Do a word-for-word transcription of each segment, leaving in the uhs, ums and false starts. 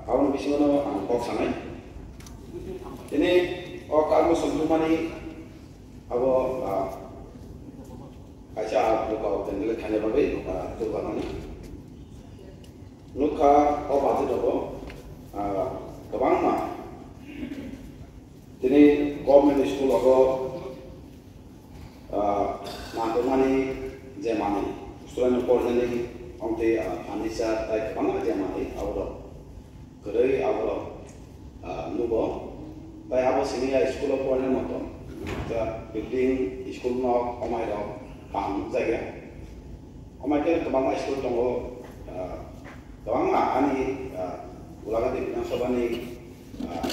Aboni bisingo ang kok sanai. Tini o karmo songthumani abo, ah, kaisa buka tendele khaina bagwi, ah, joklanani. Nukha o budget rogo, ah, kwbangma tini government school rogo, ah, nangkukmani je manwi, student pornani omtwi, ah, furniture tai kwbangma je manwi aborok kwrwi aborok, ah, nugo. Tai abo simi ya school o pornani motom, ta building, school nok, omairok kaham nukjakya. Omaikhe kwbangma school tongo, ah, kwbangma ani, ah, Golagati Bidhan Sabhani, ah,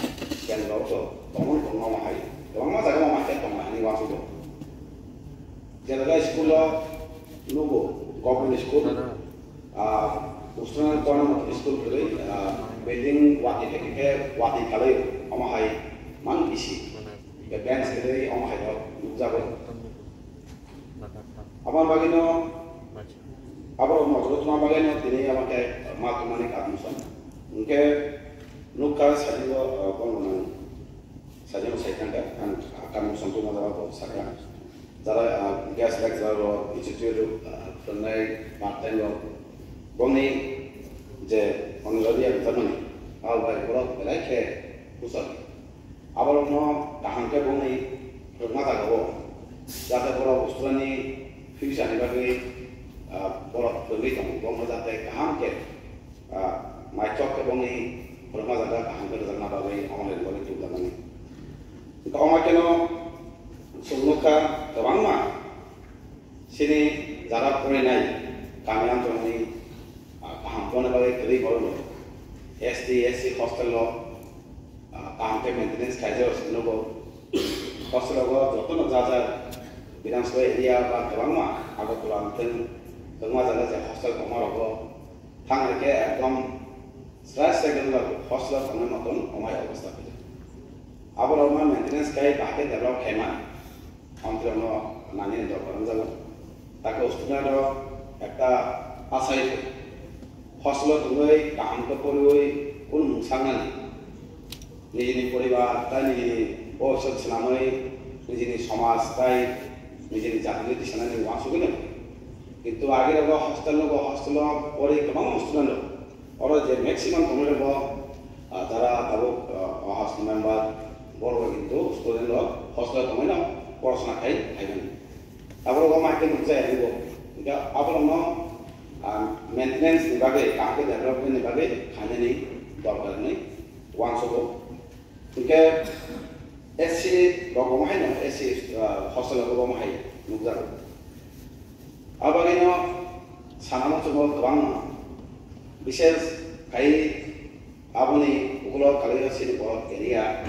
kendro to tongmani tongma hai. Kwbangma jaga omaikhe tongma ani wansukgo. Jelaga school o nugo, government school, ah, Western Corner school kwrwi, ah, building wati khe khe wati khalai omo hai mang bisi. Bench kwrwi omo hai rok nukjago. Aboni bagwino, aborok motoro tongma bagwino tini abo khe ma tongmani karon san. Hwnkhe nukha sajio, ah, bono nang sajio sai thangkha, ang karon san tongma jaga bo sakha. Jara, ah, guest lecturer rok, institute rok, ah, phwrwngnai part time rok, bongni je honorary ang tongmani, abo bai borok belai khe bwsajak. Aborokno kaham khe bongni phwrwngma jagao, jate borok ustrani future ni bagwi, ah, borok phwrwngwi tongo, bongno jate kaham khe, ah, naithok khe bongni phwrwngma jaga kaham khe rwjakna bagwi, omo ni bagwi tubjakmani. Wngkha omo kheno chwng nukha kwbangma chini jara porinai kami amchongni, ah, kaham tongna bagwi kwrwi borok rok S T, S C hostel o, ah, kaham khe maintenance khaijak se nugo. Hostel o jotono ja ja Bidhan Sabha area ba kwbangma Agartala teng kwbangma jaga je hostel tongma rogo thang khe ekdom srai srai khe hostel o tongnai motom omai obostha khe. Aborok no maintenance khai bahai khe develop khaima. Amtwrwngno nangni dorkar wngjago. Tako student rok ekta asai hostel o tongwi kaham khe poriwi kunu mung sangnani. Nijini poribar tai nijini bhobishyot swnamwi nijini somaj tai nijini jatini tisanani uansugwi nw. Kintu age rogo hostel nugo, hostel o pori kwbangma student rok. Oro je maximum tongwi rokbo, ah, jara tabuk, ah, o hostel member, borok rok kintu student rok hostel o tongwi no porasona khai phaimani. Abo rok ma khe nukjaya nukgo. Hingkhe abo rok no, ah, maintenance ni bagwi, kaham khe development ni bagwi khainani dorkar hinwi uansugo. Hingkhe S C rok omo hai no, S C, ah, hostel rok omo hai nukjago. Abo bagwino sana muchungo kwbangma, bises khai aboni ukulok kalaio chini borok area,